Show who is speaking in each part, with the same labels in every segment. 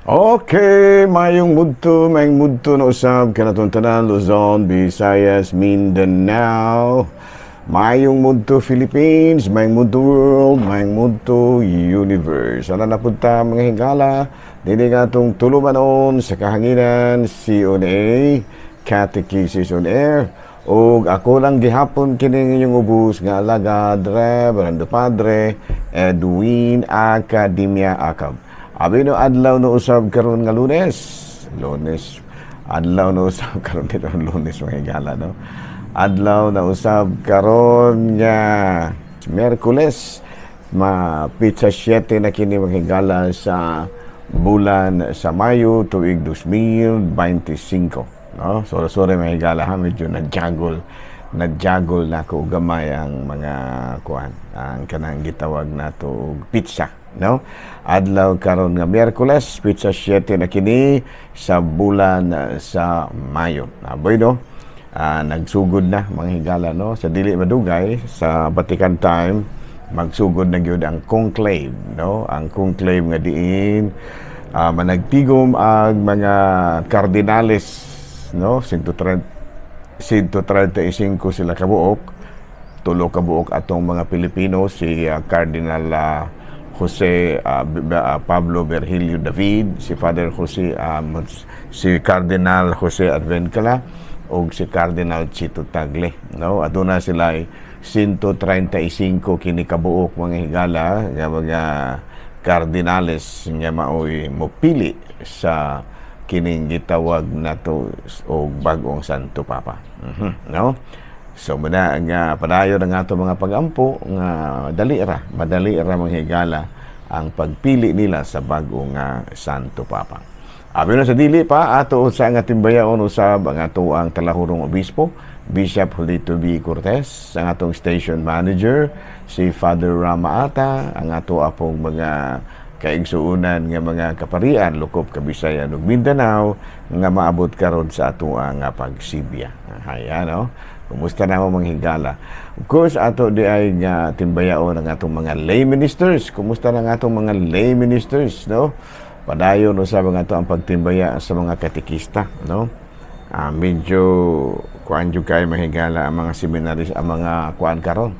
Speaker 1: Okay, mayong mudto na usab kanatong tanan, Luzon, Visayas, Mindanao. Mayong mudto, Philippines, mayong mudto, world, mayong mudto, universe. Ana na punta, mga higala, dili nga atong tulumanon sa kahanginan, CONA, Catechesis on Air. Og ako lang gihapon kining inyong ubos nga alagad, Reverendo Padre Edwin Academia Acab. Abi no, adlaw no usab karon nga Lunes. Lunes. Adlaw no usab karon dito, Lunes, mga higala, no. Adlaw na usab karon nga Miyerkules, ma petsa 7 na kini, mga higala, sa bulan sa Mayo, tuig 2025, no? Sorry, sorry, mga higala ha, medyo na-juggle na ko gamay ang mga kuan, ang kanang gitawag nato og petsa, no? Adlaw karon nga Miyerkules, petsa 7 na kini sa bulan sa Mayo. Aboy no, nagsugod na, mga higala, no, sa dili madugay, sa Vatican time magsugod na gyud ang conclave, no, ang conclave nga diin managtigom ang mga kardinales, no, 130 135 sila kabuok. Tulo kabuok atong mga Pilipino, si Cardinal Jose Pablo Virgilio David, si Father Jose si Cardinal Jose Advincula ug si Cardinal Chito Tagle, no? Aduna sila ay 135 kini kabuok, mga higala, nga mga kardinales nga maoy mopili sa kining gitawag nato og bag-ong Santo Papa. No? So muna nga padayon ang ato mga pagampo nga dali ra, madali ra, mga higala, ang pagpili nila sa bag-ong Santo Papa. Abi na sa dili pa ato sa nga timbayaon usab ang ato ang talahurong obispo, Bishop Julito B. Cortez, ang atong station manager si Father Rama Ata, ang ato apong mga kaigsuonan nga mga kaparian lukop Kabisayan ug Mindanao nga maabot karon sa ato ang pagsibya. Haya, no? Kumusta na mo, mga higala? Of course, ato di ay nga timbayaon ang atong mga lay ministers. Kumusta na ang atong mga lay ministers, no? Padayon usab ang ato ang pagtimbaya sa mga katekista, no? Medyo kuan jud kay, mga higala, ang mga seminaris, ang mga kuan karon,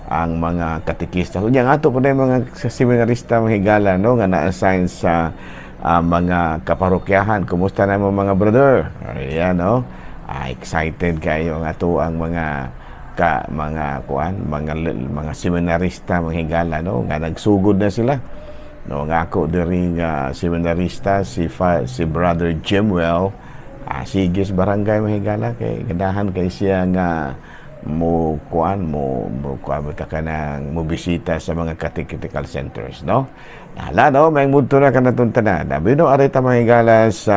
Speaker 1: ang mga katekista. Unya nga ato po na yung mga seminarista, mga higala, no, nga na-assign sa mga kaparokyahan. Kumusta na mo, mga brother? Ayan, no? Excited kayo ang ato ang mga ka mga kuan, mga seminarista, mga higala, no, nga nagsugod na sila, no? Nga ako diri nga seminarista, si Brother Jimwell, sige sa barangay, mga higala, kay ganahan kay siya nga mo kuan mo mo kuan ba ka nang mo bisita sa mga catechetical centers, no? Hala, no, may mudto na kanatong tanan. Abi no, ari ta, mga higala, sa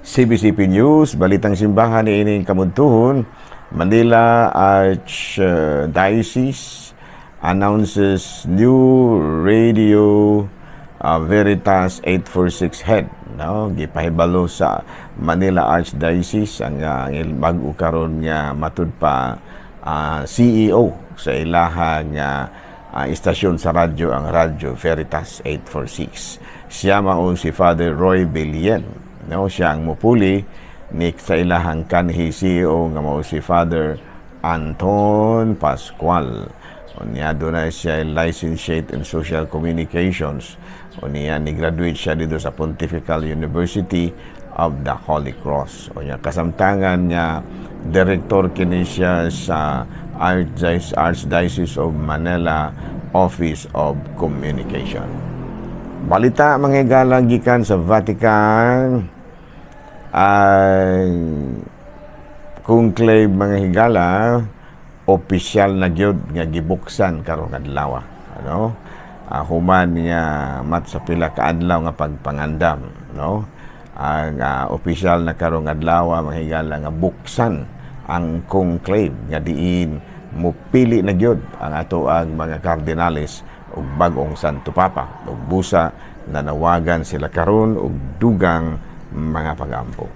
Speaker 1: CBCP News, Balitang Simbahan ni ining kamudtuhon. Manila Archdiocese announces new Radio Veritas 846 head, no? Gipahibalo sa Manila Archdiocese ang bag-o karon nga matud pa CEO sa ilaha nga istasyon sa radyo, ang Radyo Veritas 846. Siya mao si Father Roy Belien, no? Siya ang mupuli ni sa ilahang kanhi CEO nga mao si Father Anton Pascual. Unya na siya licentiate in social communications. Unya ni graduate siya dito sa Pontifical University of the Holy Cross. Unya kasamtangan niya director kini siya sa Archdiocese of Manila Office of Communication. Balita, mga higala, gikan sa Vatican ay conclave, mga higala, opisyal na gyud nga gibuksan karong adlaw, ano, human nga mat sa pila ka adlaw nga pagpangandam, no, ang opisyal na karong adlaw, mga higala, nga buksan ang conclave nga diin mupili na gyud ang ato ang mga kardinales ug bag-ong Santo Papa, ug busa nanawagan sila karon og dugang mga pagampo.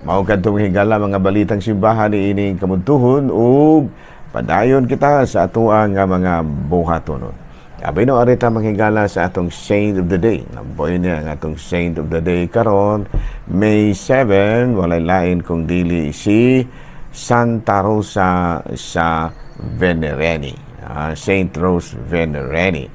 Speaker 1: Mao kadtong, higala, mga balitang simbahan ni ining kamudtuhon ug padayon kita sa atoang nga mga buhatonon. Abi no, ari ta, mga higala, sa atong Saint of the Day. Naboy niya ang atong Saint of the Day karon, May 7, walay lain kung dili si Santa Rosa sa Venereni. Saint Rose Venereni.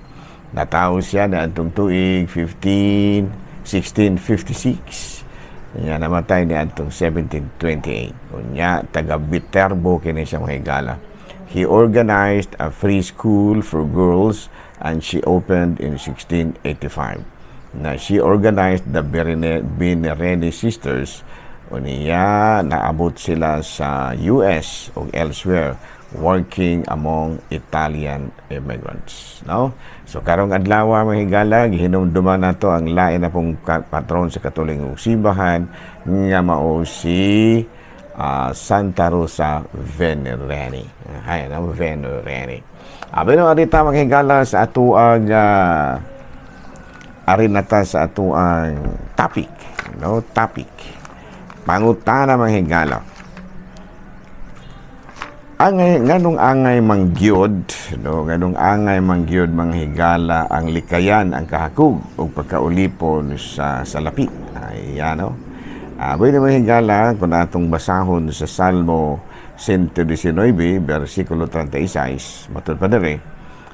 Speaker 1: Natawo siya na atong tuig 15 1656. Nya namatay ni atong 1728. Unya taga Viterbo kini siya, mga higala. He organized a free school for girls and she opened in 1685. Na she organized the Venereni Sisters. Unya naabot sila sa US o elsewhere, working among Italian immigrants. No? So karong adlaw, mga higala, gihinumduman nato ang lain na pong patron sa Katolikong simbahan nga mao si Santa Rosa Venereni. Hay, no, Venereni. Abi no, ari ta, mga higala, sa atuang ari na ta sa atuang topic, no, topic. Pangutana, mga higala. Angay nganong angay mangyod, no, nganong angay mangyod, mga higala, ang likayan ang kahakog ug pagkaulipon sa salapi? Ayan, no. Pwede, mga higala, kung atong basahon sa Salmo 119 versikulo 36, matud pa diri,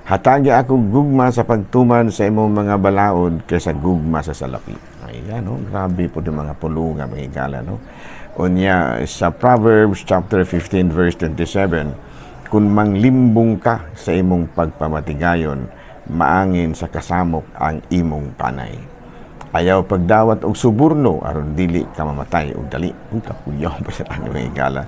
Speaker 1: "Hatagi ako gugma sa pagtuman sa imong mga balaod kaysa gugma sa salapi." Ayan, no, grabe po yung mga pulunga, mga higala, no. Unya sa Proverbs chapter 15 verse 27, "Kung manglimbong ka sa imong pagpamatigayon, maangin sa kasamok ang imong panay." Ayaw pagdawat og suborno aron dili ka mamatay og dali. Uy, kakuyaw pa sa ano, mga higala.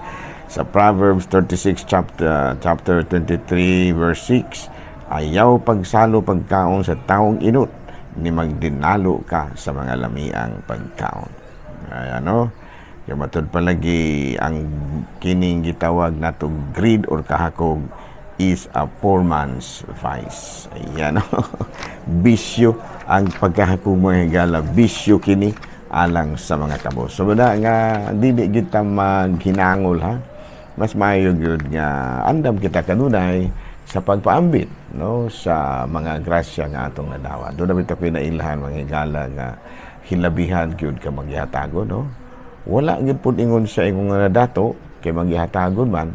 Speaker 1: Sa Proverbs 36 chapter 23 verse 6, "Ayaw pagsalo pagkaon sa taong inot ni magdinalo ka sa mga lamiang pagkaon." Ay ano, yung matud palagi ang kining gitawag nato greed or kahakog is a poor man's vice. Ayan, no? Bisyo ang pagkahakog, mga higala, bisyo kini alang sa mga kabos. So wala nga dili kita maghinangol, ha. Mas maayo gyud nga andam kita kanunay sa pagpaambit, no, sa mga grasya nga atong nadawa. Doon na bitaw ko'y nailhan, mga higala, nga hilabihan gyud ka maghihatagon, no. Wala gyud pud ingon sa ingon nga nadato kay maghihatagon man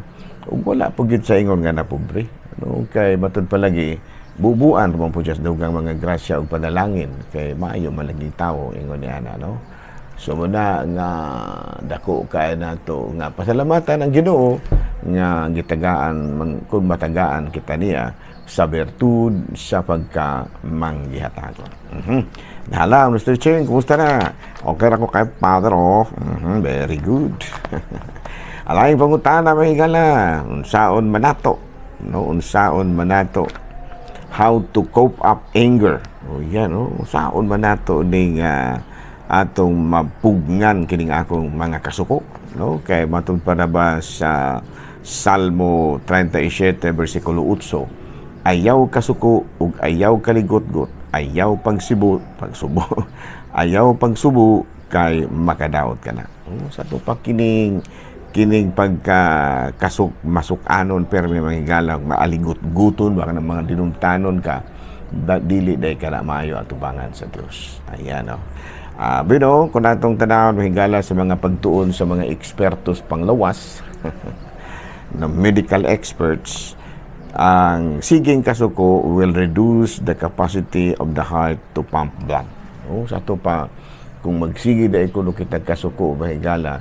Speaker 1: ug wala pud gyud sa ingon nga napobre, no, kay matud palagi bubuan man pud siya sa dugang mga grasya ug panalangin kay maayo man lagi tawo ingon niya na, no. So muna nga dako kay nato nga pasalamatan ang Ginoo nga gitagaan man, kung matagaan kita niya sa bertud sa pagka manggihatagon. Hala, Mr. Cheng, kumusta na? Okay ra ko kay Father, oh. Very good. Alayng pangutana, mga higala, unsaon manato? No, unsaon manato? How to cope up anger. Oh, yan, oh. Unsaon manato ning atong mapugngan kining akong mga kasuko, no? Kay matud pa na ba sa Salmo 37 bersikulo 8, "Ayaw kasuko ug ayaw kaligotgot, ayaw pagsibo, pagsubo, ayaw pagsubo kay makadaot ka na." Oh, sa to pa kining kining pagka kasuk masuk-anon pero may mga higala maaligot-guton baka ng mga dinumtanon ka da, dili day ka na maayo atubangan sa Dios. Ayan, no. Bino, kung atong tanawon, higala, sa mga pagtuon sa mga ekspertos panglawas na medical experts, ang siging kasuko will reduce the capacity of the heart to pump blood. Oh, sa ato pa kung magsige dai kuno kita kasuko, mga higala,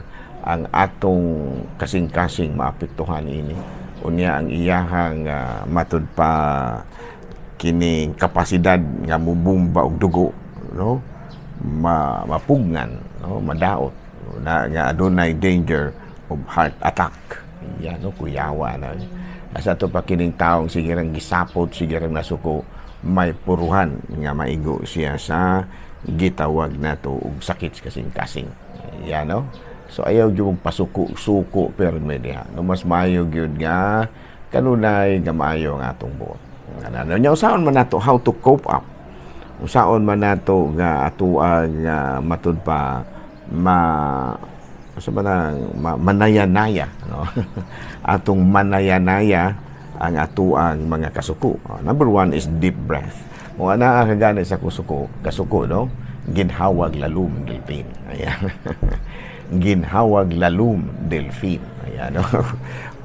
Speaker 1: ang atong kasing-kasing maapektuhan ini. Unya ang iyahang matud pa kining kapasidad nga mubumba og dugo, no, mapugngan, no, madaot na nga adunay danger of heart attack. Yan, no, kuyawa na. Asa to pa kining taong sige rang gisapot, sige rang nasuko, may puruhan nga maigo siya sa gitawag nato og sakit sa kasing-kasing. Yan, no. So ayaw gyud mong pasuko suko perme diha, no. Mas maayo gyud nga kanunay nga maayo ang atong buot. Ano nya, usaon man nato how to cope up, usaon man nato nga atoa nga matud pa ma sa ba na, ma, manayanaya, no, atong manayanaya ang atuang mga kasuko. Number one is deep breath. Kung anaa ka gani sa kusuko, kasuko, no? Ginhawag lalum delphin. Ayan. Ginhawag lalum delphin. Ayan, no?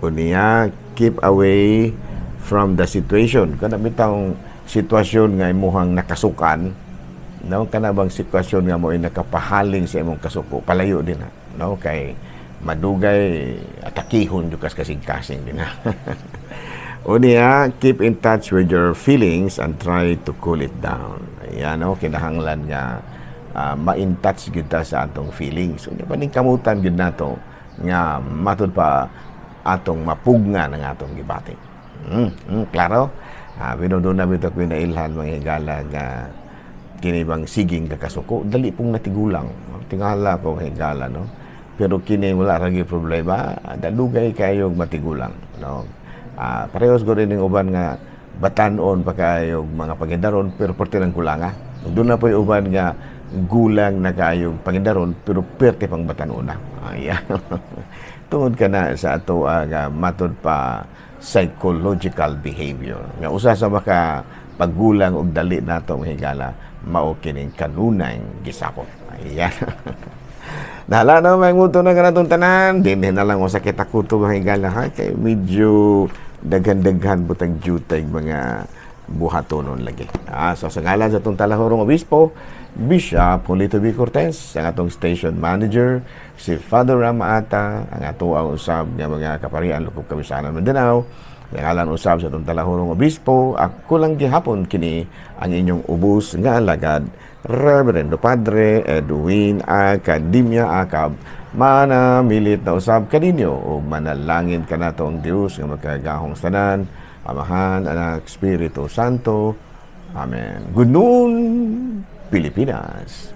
Speaker 1: Unya, keep away from the situation. Kana bitang sitwasyon nga imuhang nakasukan, no? Kana bang sitwasyon nga mo ay nakapahaling sa imong kasuko, palayo din ha, no? Kay madugay atakihon jud kas kasing-kasing din ha. Unya, keep in touch with your feelings and try to cool it down. Ayan, no? Kinahanglan nga ma-in touch gyud ta sa atong feelings. Unya, paningkamutan gyud nato nga matud pa atong mapugnan ang atong gibati. Klaro? Pero na bitaw ko'y nailhan, mga higala, nga kini bang siging kakasuko, dali pong natigulang. Tingala ko, higala, no? Pero kini wala ra gyud problema, dalugay kayo matigulang, no? Parehas gud ning uban nga batan-on pa kayo mga pangindaron pero perti ng kulanga. Doon na po'y uban nga gulang na kayo pangindaron pero perti pang batan-on na. Ayan. Tungod ka na sa ato matud pa psychological behavior. Nga usa sa maka paggulang og dali nato, mga higala, mao kining kanunay gisapot. Ayan. Nahala na may muto na kanatong tanan. Dinhi na lang usa kita kutob, mga higala, ha, kay medyo daghan-daghan butang jutay mga buhatonon lagi. So sa ngalan sa atong talahurong obispo, Bishop Julito B. Cortez, ang atong station manager, si Father Ramaata, ang ato ang usab nga mga kaparian lukop Kabisanan, Mindanao, sa ngalan usab sa atong talahurong obispo, ako lang gihapon kini ang inyong ubos nga alagad, Reverendo Padre Edwin Academia Acab, manamilit na usab kaninyo o manalangin kanato ang Dios nga makagagahong tanan, Amahan, Anak, Espiritu Santo. Amen. Good noon, Pilipinas.